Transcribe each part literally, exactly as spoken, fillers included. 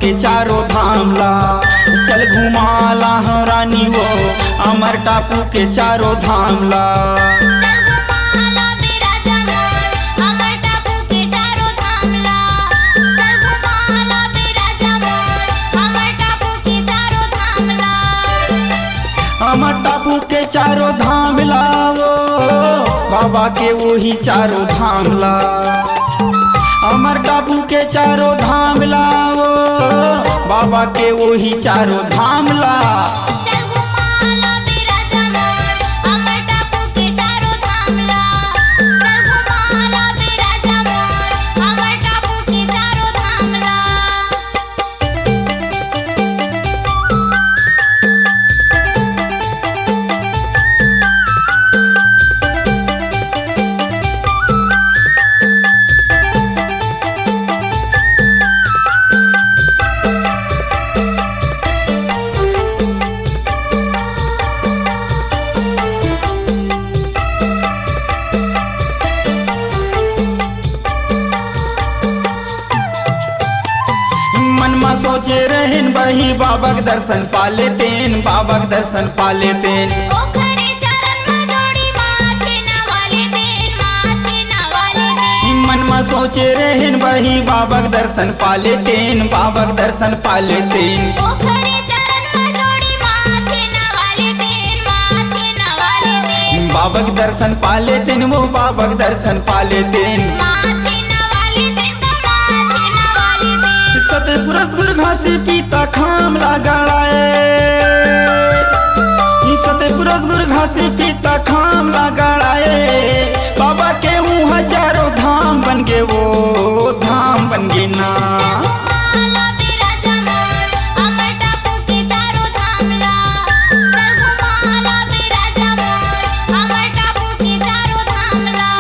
के चारों धाम ला, चल घुमा ला हो रानी वो, अमर टापू के चारों धाम ला। चल घुमा ला बे राजा मोर, अमर टापू के चारों धाम ला। चल घुमा ला बे राजा मोर, अमर टापू के चारों धाम ला। अमर टापू के चारों धाम ला वो, बाबा के वही चारों धाम ला। अमर टापू के चारों धाम ला वो, बाबा के वही चारों धाम ला। चल घुमा ला बे राजा मोर, अमर टापू के चारों धाम ला। चल घुमा ला बे राजा मोर, अमर टापू के चारों धाम ला। मन मा सोचे रहेन बही बाबा के दर्शन पा लेतेन, बाबा के दर्शन पा लेतेन। ओखरे चरण मा जोड़ी माथे नवा लेतेन, माथे नवा लेतेन। मन मा सोचे रहेन बही बाबा के दर्शन पा लेतेन, बाबा के दर्शन पा लेतेन। ओखरे चरण मा जोड़ी माथे नवा लेतेन, माथे नवा लेतेन। बाबा के दर्शन पा लेतेन, वो बाबा के दर्शन पा लेतेन। माथे नवा लेतेन, माथे नवा लेतेन। सतपुरस गुरघासी पीता खाम ला गड़ाए। ई सतपुरस गुरघासी पीता खाम ला गड़ाए। बाबा के उहाँ चारों धाम बन गे, वो धाम बन गे ना। चल घुमा ला बे राजा मोर, अमर टापू के चारों धाम ला। चल घुमा ला बे राजा मोर, अमर टापू के चारों धाम ला।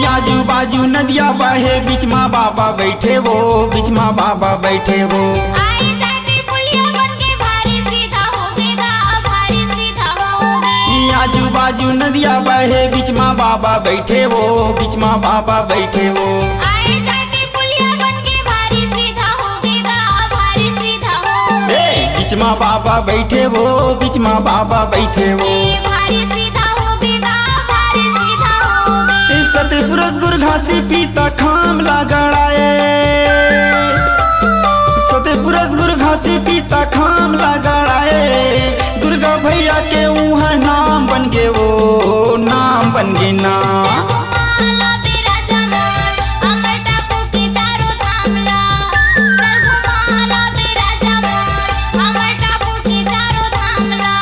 आजू बाजू नदिया बहे, बीच मा बाबा बैठे वो, बीच मा बाबा बैठे वो। आए जाए के पुलिया बन के भारी सुविधा होगे गा, भारी सुविधा होगे। आजू बाजू नदिया बहे, बीच मा बाबा बैठे वो, बीच मा बाबा बैठे वो। आए जाए के पुलिया बन के भारी सुविधा होगे गा, भारी सुविधा होगे। ए, बीच मा बाबा बैठे वो, बीच मा बाबा बैठे वो। ए, भारी सुविधा होगे गा, भारी सुविधा होगे। ए, सतपुरस गुरघासी पीता खाम ला गड़ाए। सतपुरस गुरघासी पीता खाम ला गड़ाए। दुर्गा भैया के उहाँ नाम बन गे वो, नाम बन गे ना। चल घुमा ला बे राजा मोर, अमर टापू के चारों धाम ला। चल घुमा ला बे राजा मोर, अमर टापू के चारों धाम ला।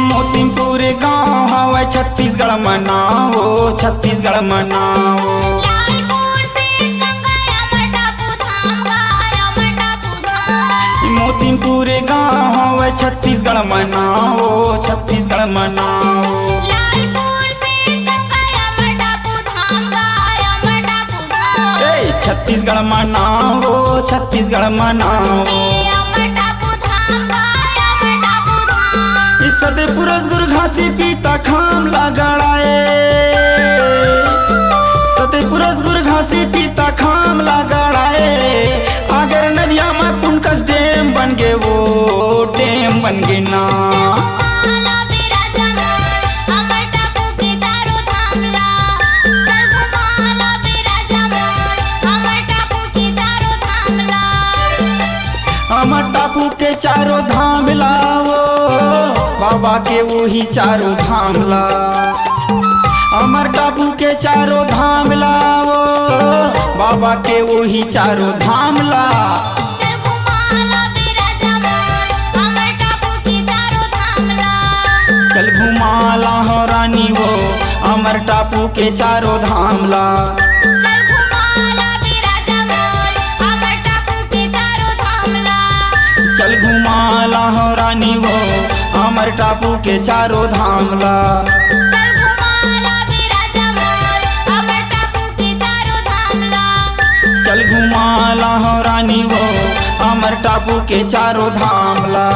मोतिमपुर गांव हवय छत्तीसगढ़ म नाव, छत्तीसगढ़ म नाव। लालपुर से गंगा अमर टापू धाम, गा अमर टापू धाम। मोतिमपुर गांव हवय छत्तीसगढ़ म नाव, छत्तीसगढ़ म नाव। लालपुर से गंगा अमर टापू धाम, गा अमर टापू धाम। ए, छत्तीसगढ़ म नाव, छत्तीसगढ़ म नाव। ए, अमर टापू धाम, गा अमर टापू धाम। ई सतपुरस गुरघासी पीता खाम ला गड़ाए। सतपुरस गुरघासी पीता खाम ला गड़ाए। आगर नदिया म कुनकस डैम बन गे वो, डैम बन गे ना। चल घुमा ला बे राजा मोर, अमर टापू के चारों धाम ला। चल घुमा ला बे राजा मोर, अमर टापू के चारों धाम ला। टापू के चारों धाम ला वो, बाबा के वही चारों धाम ला। अमर टापू के चारों धाम ला वो, बाबा के वही चारों धाम ला। चल घुमा ला बिराजमान, अमर टापू के चारों धाम ला। चल घुमा ला हो रानी वो, अमर टापू के चारों धाम ला। चल घुमा ला बिराजमान, अमर टापू के चारों धाम ला। चल घुमा ला हो रानी वो, अमर टापू के चारों धाम ला। चल घुमा ला बिराजमान, अमर टापू के चारों धाम ला। चल घुमा ला हो रानी वो, अमर टापू के चारों धाम ला।